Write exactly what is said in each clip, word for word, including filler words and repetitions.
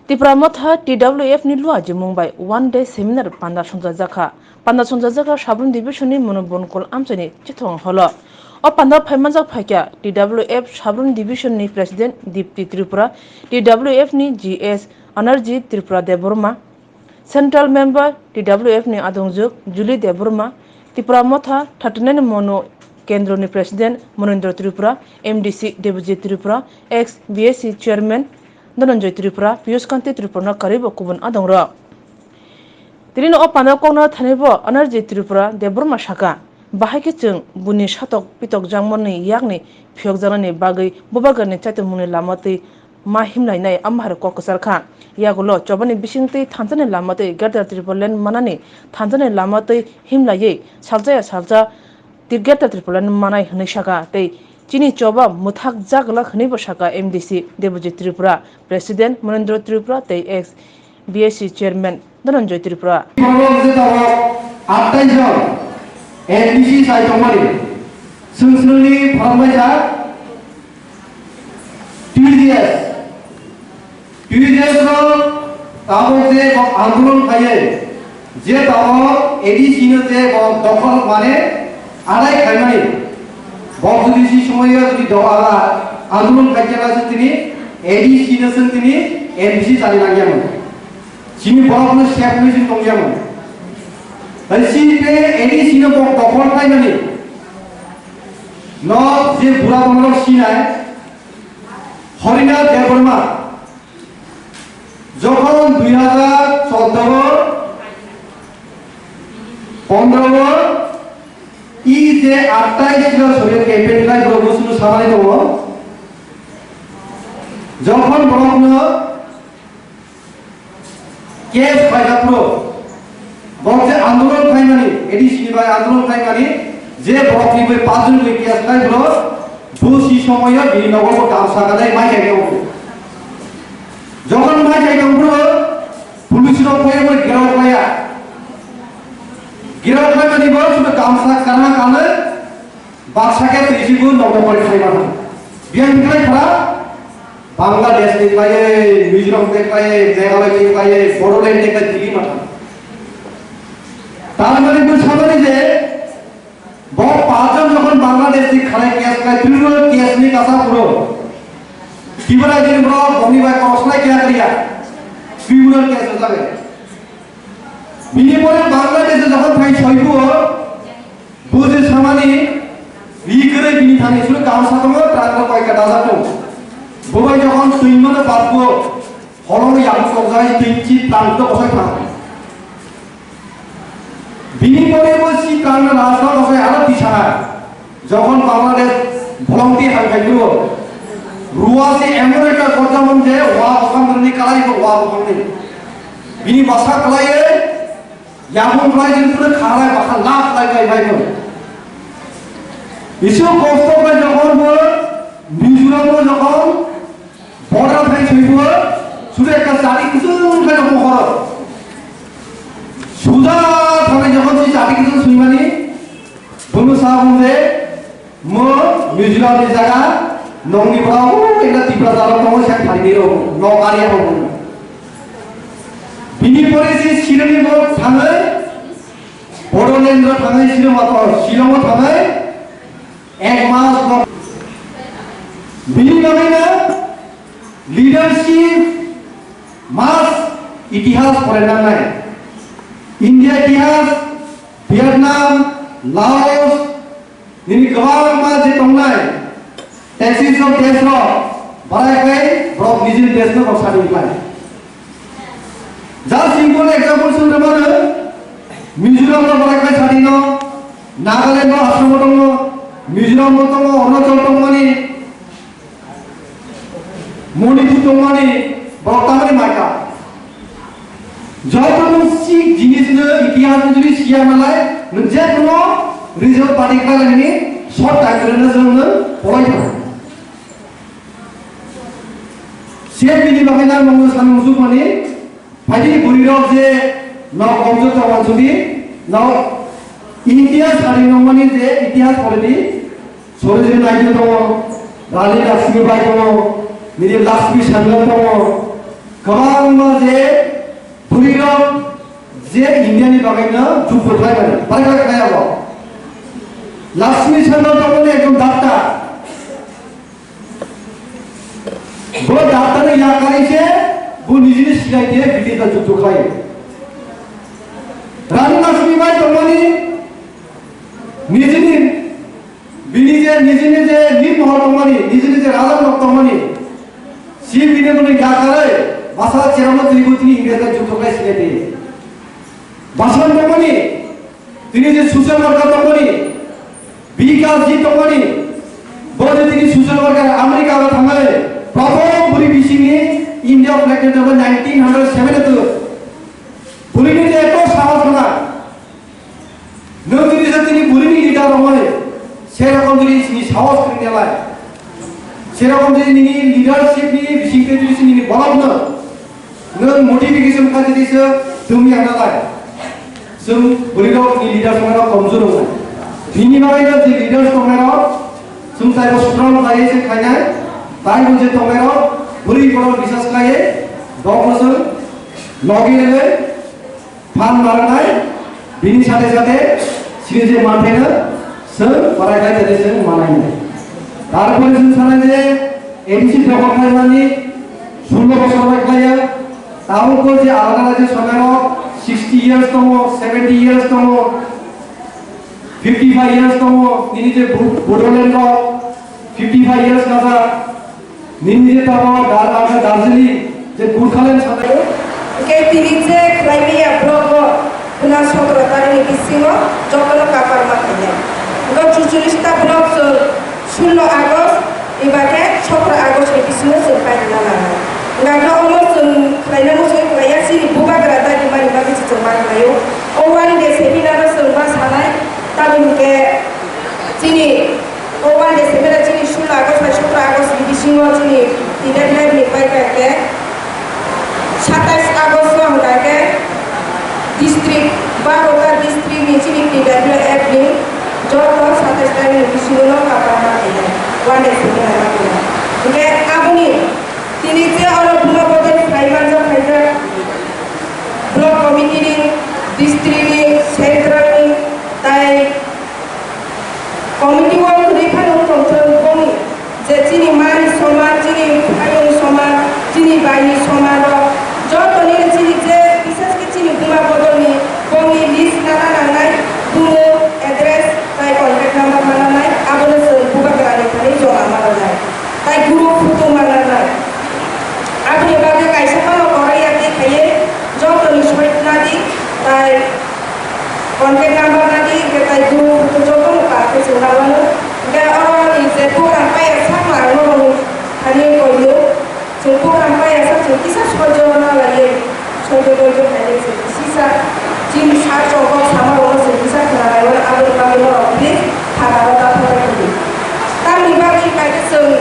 Tipra Motha T W F ni luajimung bai one day seminar panda songchajakha. Panda songchajakha Sabrum Division ni Monobon Kol amchaini chithong holo. O panda phaimanjak phaikha T W F Sabrum Division ni President Dipti Tripura, T W F ni G S Anerjit Tripura Debbarma, Central Member T W F ni Adongjuk Julie Debbarma, Tipra Motha thirty nine Mono Kendro ni President Monendra Tripura, M D C Debojit Tripura, ex B S C Chairman Dhananjay Tripura, Piyush Kanti Tripura no karwi bo kubun adongrok. Tini o panda kokna thani bo Anerjit Tripura Debbarma saka, bahai khe chwng buini satok pitok jangmani yakni phiyokjaknani bagwi bubagrani chaitomungni lama twi ma himlainai amahar kok kwchar kha. Yagulo chobani bisingtwi thansa ni lama twi Greater Tipraland manani thansa ni lama twi himlaiwi salsa ya salsa Greater Tipraland manai hwnwi saka tei chini choba mwthak jagwlak hwnwibo saka M D C Debojit Tripura, President Monendra Tripura tei ex B S C Chairman Dhananjay Tripura. Borok je tabok attai jon N D C sai tongmani, swng swngni pharangbaijak T D S. T D S no tabok je bo andolon khaye, je tabok A D C no je bo dokhol mane adai khaimani, bo jodi si somoyo jodi do ala andolon khaikhe na se tini A D C no se tini M D C chali nangyamani. Chini borok no sep nui chini tongya mo. Hai si te A D C no bok dokhol khai mani. No je bura tongrok sinai. Horina Debbarma. Jokhon dui hajar choddo o, pondro o, i je attai sila sorio campaign khai borok musuno samani tongo. Jokhon borok no Case khlaijak phuru, borok je andolon khlaimani, A D C ni bai andolon khlaimani, je borok ni bai paanch jon bai case khlai phuru, bo si somoyo bini nogo bo kamsa kanai mai kai tongo. Jokhon mai kai tong phuru, police rok phai bo girok khlaiya. Girok khlaimani bo sudu kamsa kana kanai, baksa khe twi si bo nogo bai khlai mano. Biyang khlai phara, Bangladesh ni khlaiwi, Mizoram ni khlaiwi, Meghalaya ni khlaiwi, Bodoland ni khlaiwi tigi mata. Tar mane bwsabani je bo paanch jon jokhon Bangladesh ni khlai case khlai, criminal case ni kasa phuru. Tibra jini borok bongni bai koros khlai kya kariya. Criminal case o jabe. Bini pore Bangladesh jokhon phai soibu, Buji samani, ri kwrwi bini thani suru kamsa tongo, trangno paika dajak tongo. Bobai jokhon twimano batgo, holongno yakung kokjai twinchi trangno kosoi thang. Bini pore bo si trangno rasta kosoi aro tisahai. Jokhon Bangladesh volunteer hai khai duro, ruwa se emon ekta korjamon je wa bokang ni kalai bo wa bokang ni. Bini basa kalai Yakung khlai jin phuru khalai bakha lak khlai khlai bai no. Isu kosto khlai jokhon bo Mizoram bo jokhon border thai sui bo sude ekta chari kusung khlai jokhon horo. Suda thangwi jokhon si chari kusung sui mani bono sa bung je Mo Mizoram ni jaga nongni borok o ekta Tipra jaro tongo sak thani ni rok nok ari ya rok. Bini pore si Shillong ni borok thangwi Bodoland o thangwi Shillong o, Shillong o thangwi ek mas nok. Bini bagwi no leadership mas itihas pore nangnai. India itihas, Vietnam, Laos, Nini kwbangma je tongnai Axis rok desh rok barai khlai borok nijini desh no rok sadi khlai. Just simple example song rwmano Mizoram rok barai khlai sadi no Nagaland rok Assam rok tongo Mizoram rok tongo Arunachal tongmani Monipur tongmani borok tamani maika. Joto nwng sik jinis no itihas no jodi siya malai, nwng je kono result party khlai lainani short time rwna jwng nwng polai thang. Se bini bagwi nang nwng san mujuk mani, phaidi buri rok je nok omjok tong wansudi, nok India sari nongmani je itihas poredi, Sarojini Naidu tongo, Rani Lakshmi Bai tongo, nini Lakshmi Sanyal tongo, Kwbangma je bwrwirok je Indiani bagwino jukbo khlaimani, bwrwi khlai khlai abo. Lakshmi Sharma tongmani ekjon doctor. Bo doctor ni yakarwi se bo nijini silai diye bini ta jukbo khlai. Rani Lakshmi bai tongmani nijini Bini je nijini je nit mohor tongmani, nijini je raja nok tongmani, si bini bini yakarwi bwsa cherokno twiwi tini Ingres bai juktoklai sinai twi. Bwsa tongmani, tini je social worker tongmani, Bikash ji tongmani, bo je tini social worker America o thangnai, prothom bwrwi bisingni India flag ni tongmani nineteen hundred seven o. Bwrwini je eto sahos gwnang. Nwng jodi se tini bwrwini leader rok hwnwi, serokom jodi chini sahos kwrwngya lai, serokom jodi nini leadership ni bisingtwi jodi se nini borok no nwng motivation kha jodi se twmwi ang nalai, chwng bwrwi rok ni leaders tongnai rok komjor wngnai. Bini bagwi no je leaders tongnai rok, chwng taibo strong khlaiwi se khlainai, taibo je tongnai rok bwrwi borok bisas khlaiwi, rok no chwng logi rwgwi, phan ma rwnai, bini sate sate chini je manthaino chwng barai khlai tei chwng manai nai. Tarpore chwng sanai je A D C dokhor khlaimani sullo bosor bai khlaiya, tabuk bo je alada je somairok sixty years tongo, seventy years tongo, fifty five years tongo, nini je Bo-, Bodoland rok fifty five years kajak, Nini je tamo Dar-, ano Darjeeling, je Gurkhaland sathai. Hwnkhe tini je khlaimaya block o khuna sotro tarikh ni bisingo jotono kaparma khainai. Hwnkhe chuchullis ta block chwng sullo August, eba khe sotro August ni bisingo chwng pairwna nangnai. Hwnkhe omo chwng khlaina muchungwi khlaiya, chini bubagra dagimani bagwi se chwng ma khlaio. O one day seminar o chwng ma sanai, tamoni hwnkhe chini O one day seminar chini sullo August bai sotro August ni bisingo chini T W F ni pai kha khe satais August o hwnkha khe district, baro ta district ni chini T W F ni joto satais tarikh ni bisingo no kaparma khainai one day seminar ma khainai. Hwnkhe aboni tini je oro buma bodol khlai manjak khaijak block committee ni, district ni, central ni, tai Committee o kwrwi phano wng tongthwng boni je chini mani soman, chini phaiyung soman, chini baini soman rok joto nini chini je bises khe chini buma bodol ni bongni list nana nangnai, bumo, address, tai contact number ma nangnai, abono chwng bubagra ni thani joma ma rwnai, tai guru photo ma nangnai. Aboni bagwi kaisa phano korai ya tei khaiwi joto ni soi nadi, tai Contact number nadi, hwnkhe tai guru photo jotono pa khe chwng nai mano. Hwnkhe oro ni je program paiya sakno ang norok thani koiyo. Chwng program paiya sak chwng kisa soijo na laiwi, soijo doijo khainai chwng kisisa chini sir chongkok sama rokno chwng kisa khna nai mano, aboni bagwi norok please phataro da phatai khudi. Tamni bagwi kaitor chwng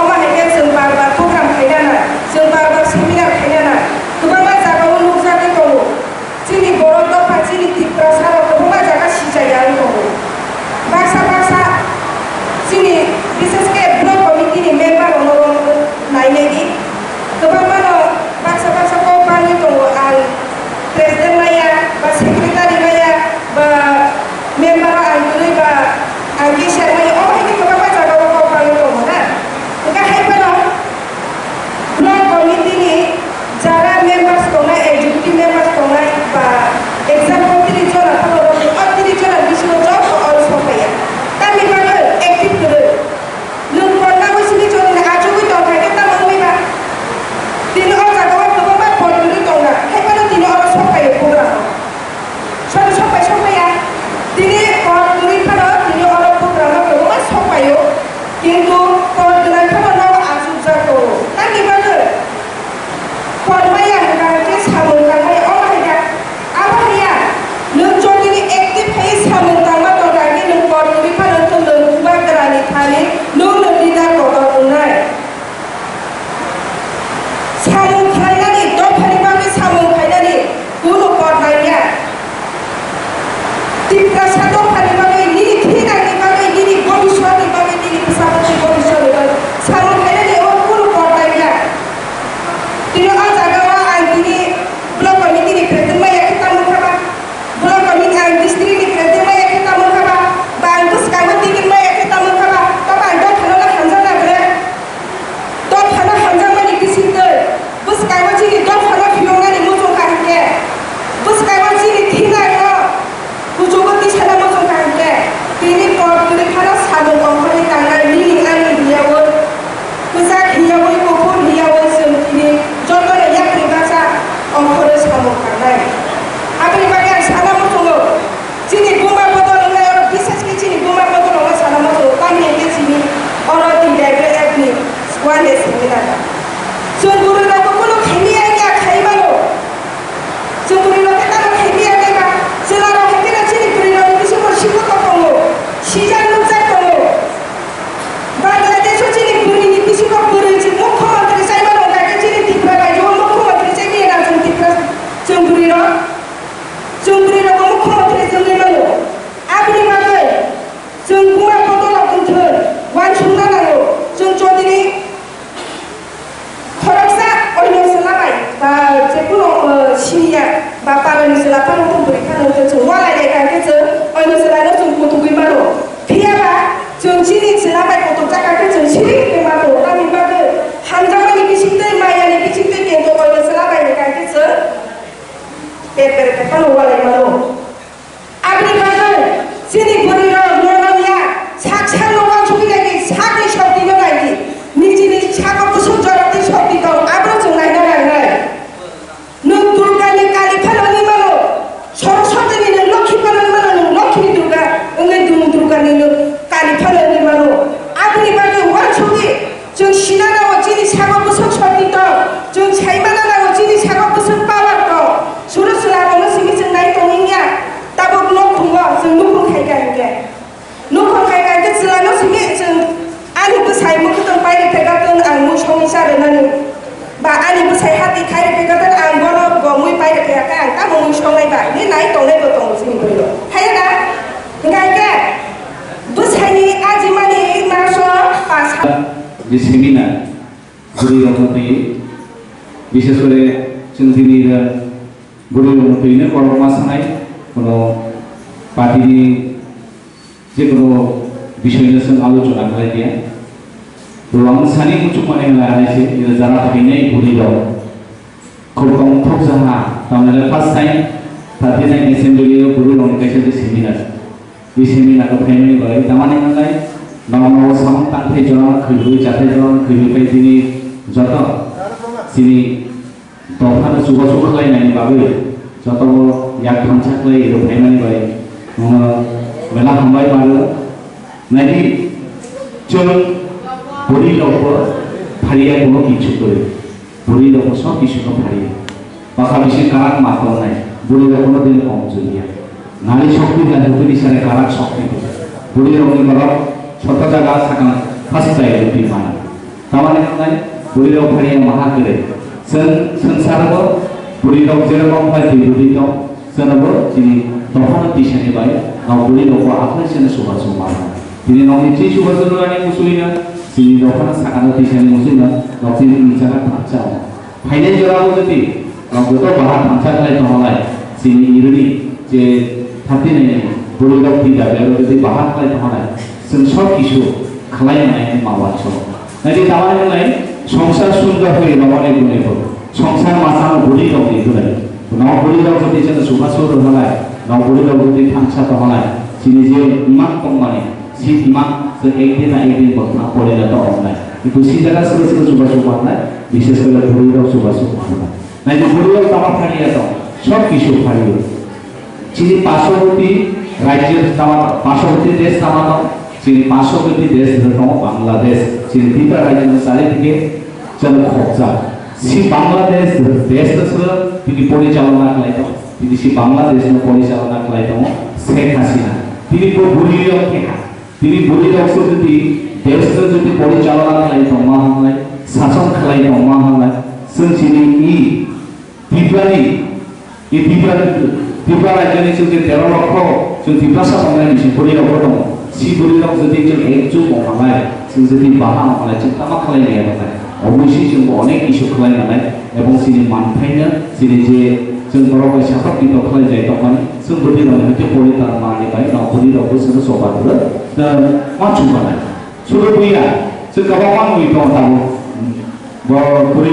omo hai khe chwng bar bar program khaina na, chwng bar bar seminar khaina na, kwbangma jaga o nukjagwi tongo. Chini borok dopha, chini Tiprasa rok kwbangma jaga sijaya wng tongo. Baksa baksa chini bises khe block committee ni member rok no nainai di. Kwbangma no baksa baksa kok bangwi tongo, ang president maya ba secretary maya Aboni bagwi ang sana muchungo, chini buma bodol wngnai oro, bises khe chini buma bodol wngnai sana muchungo, tamni hwnkhe chini oro twi daibe ekni squad ni simi nang. Chwng bwrwi rok bo kunu khaimya ya khai mano. Chwng bwrwi rok khe tamo khaimya ya ba, chwla rok hwnkhe no chini bwrwi rok ni bisingo siko tok tongo, sijak nukjak tongo. Bangladesh o chini bwrwi ni bisingo bwrwi chwng mukhyamantri chai mano, hwnkhe chini Tripura rajyo o mukhyamantri chai mano, chwng Tripura, chwng bwrwi rok. Chwng bwrwi rokno mukhyamantri wngwi mano. Aboni bagwi chwng buma bodol rok wngthwng, uansukna nango. Chwng Chaudhary khoroksa oino chwla bai ba jekunu, uh, senior ba parani chwla phano wngthwng, bwrwi phano wngthwng, chwng walai lai kha khe chwng oino chwla no chwng kutugwi mano. Phiya ba chwng chini chwla bai kutuk jak kha khe chwng siri wngwi mano. Aboni bagwi hamjakmani bisingtwi, mayani bisingtwi kento oino chwla bai hai kha khe chwng Ter ter ter phano walai mano. Aboni bagwi chini bwrwi rok norok ya, sak sak no uansugwi nai di, sak ni shokti no nai di, nijini sago bwswk jorok ni shokti tong, abo chwng naina nangnai. Nwng Durga ni Kali phano wngwi mano, Saraswati ni nwng Lokhi phano wngwi mano, nwng Lokhi ni Durga wngwi nwng Durga ni nwng Kali phano wngwi mano. Aboni bagwi uansugwi Chwng sina nango chini sago bwswk shokti tong, chwng sai mana nango chini sago bwswk power tong. Suru chwla rokno simi chwng nai tong wngya, tabuk nok thungo chwng nukhung khai kha hinkhe. Nukhung khai kha hinkhe chwla no simi chwng ani bwsai mwkhwtwng pai rwkha khe tong ang mui songwi cha rwnani. Ba ani bwsai hati khai rwkha khe tong ang bono bo mui pai rwkha khe ang tamo mui songnai ba hinwi nai tongnai bo tongo chini bwrwi rok. Haiya da? Hinkhe bwsaini ajimani maso pasa. Je seminar, bwrwi rokno twi, bishes kore chwng tini ira bwrwi rokno twi no korokma sanai, kono party ni je kono bisoi no chwng alochona khlai khe. To ang sani muchuk mani hwnla hai se, ira jara phainai bwrwi rok. Khub kongthok jaha, tamni le first time thirty-nine assembly o bwrwi rokni kaisa je seminar. Bini seminar o phaimani bagwi tamani hwnlai, nogo nogo samung tangthai jora khwrwi, chathai jora khwrwi khai bini joto chini dophano chubachu khlainani bagwi joto yak thamsa khlai rw phaimani bai, uh, mela hambai maro. Naidi, chwng bwrwi rokbo phariya kono kichu kwrwi. Bwrwi rokbo sob kisu no phariya. Bwkha bisi karak ma tongnai. Bwrwi rokno din kom chwliya. Nari shokti jan hukuni sare karak shokti. Bwrwi rokni borok soto jaga sakang phastai rwtwi mano. Tamani hwnai bwrwi rok phariya maha kwrwi. Chwng swngchar bo bwrwi rok jerokom khlai twi bwrwi tong. Chwngno bo chini dophano tisani bai, nok bwrwi rokbo aphai chwngno chubachu mano. Tini nokni chi chubachu rwani muchungino, chini dophano sakano tisani muchungino, nok chini ni jaga thamsa o. Phainai jorao jodi nok joto bahar thamsa khlai tongo lai, chini irwini je thirty-nine ni bwrwi rok twi dabi aro jodi bahar khlai tongo lai, chwng sob kisu khlai manai ma uansukgo. Naidi tamani hwnlai songsar sundor hoi romani gune bo. Songsar masano bwrwi rokni gune. Nok bwrwi rok jodi chwng chubachu rw halai, nok bwrwi rok jodi thamsa tong halai, chini je imang tongmani, si imang chwng ekdin na ekdin bo thang pore na tong nai. Kintu si jaga sero sero chubachu manai, bishes kore bwrwi rok chubachu manai. Naidi bwrwi rok tama phariya tong, sob kisu phariyo. Chini parshoboti rajyo tama, parshoboti desh tama tong, chini parshoboti desh tongo Bangladesh, chini Tripura rajyo ni chari dike chwng khopjak. Si Bangladesh desh no se tini porichalona khlai tongo, tini si Bangladesh no porichalona khlai tongo Sheikh Hasina. Tini bo bwrwi rok keha, tini bwrwi rok se jodi desh no jodi porichalona khlai tongma hwnlai, sason khlai tongma hwnlai, chwng chini i Tiprani, i Tipra, Tipra rajyoni chwng je tero lokho, chwng Tiprasa tongnai bisi bwrwi rokbo tongo. Si bwrwi rok jodi chwng ekjut ongkha bai, chwng jodi baha ongkha lai, chwng tama khlai maya tongnai. Obviously chwng bo onek kisu khlai manai, ebong chini manthaino, chini je chwng borok bai satok tito khlai jai tongmani, chwng bwrwi rokni hwnkhe poritan manani bai, no bwrwi rokbo chwngno choba rwrwk, no ma chubanai. Sudo buya, chwng kwbangma nugwi tongo tabuk. Bo bwrwi